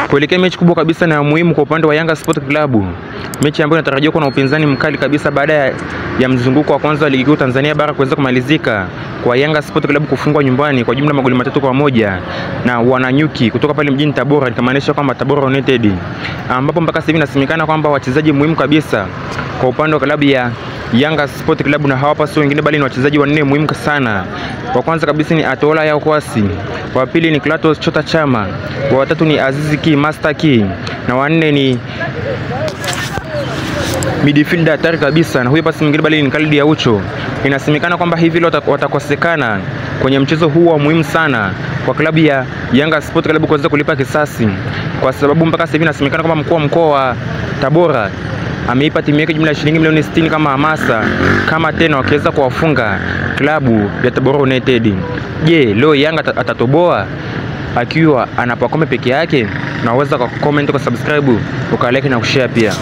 Kuelekea mechi kubwa kabisa na muhimu kwa upande wa Yanga Sport Club, mechi ambayo inatarajiwa kuwa na upinzani mkali kabisa baada ya mzunguko wa kwanza wa ligi kuu Tanzania bara kuweza kumalizika kwa Yanga Sport Club kufungwa nyumbani kwa jumla magoli 3-1 na Wananyuki kutoka pale mjini Tabora, ikamaanisha kwamba Tabora United, ambapo mpaka sasa hivi inasemekana kwamba wachezaji muhimu kabisa kwa upande wa klabu ya Yanga Sport Club na hawapa sio wengine bali ni wachezaji wanne muhimu sana. Wa kwanza kabisa ni Atola Yao Kwasi, wa pili ni Clatous Chota Chama, wa tatu ni Azizi Ki Master Ki na wanne ni midfielder hatari kabisa na huyo pasi mwingine bali ni Khalid Aucho. Inasemekana kwamba hivi leo watakosekana kwenye mchezo huu wa muhimu sana kwa klabu ya Yanga Sport Club kuweza kulipa kisasi, kwa sababu mpaka sasa hivi inasemekana kwamba mkuu wa mkoa wa Tabora ameipa timu yake jumla ya shilingi milioni 60 kama hamasa, kama tena wakiweza kuwafunga klabu ya Tabora United. Je, leo Yanga atatoboa akiwa ana Pacome peke yake? Naweza kwa comment, kwa subscribe, ukalike na kushare pia.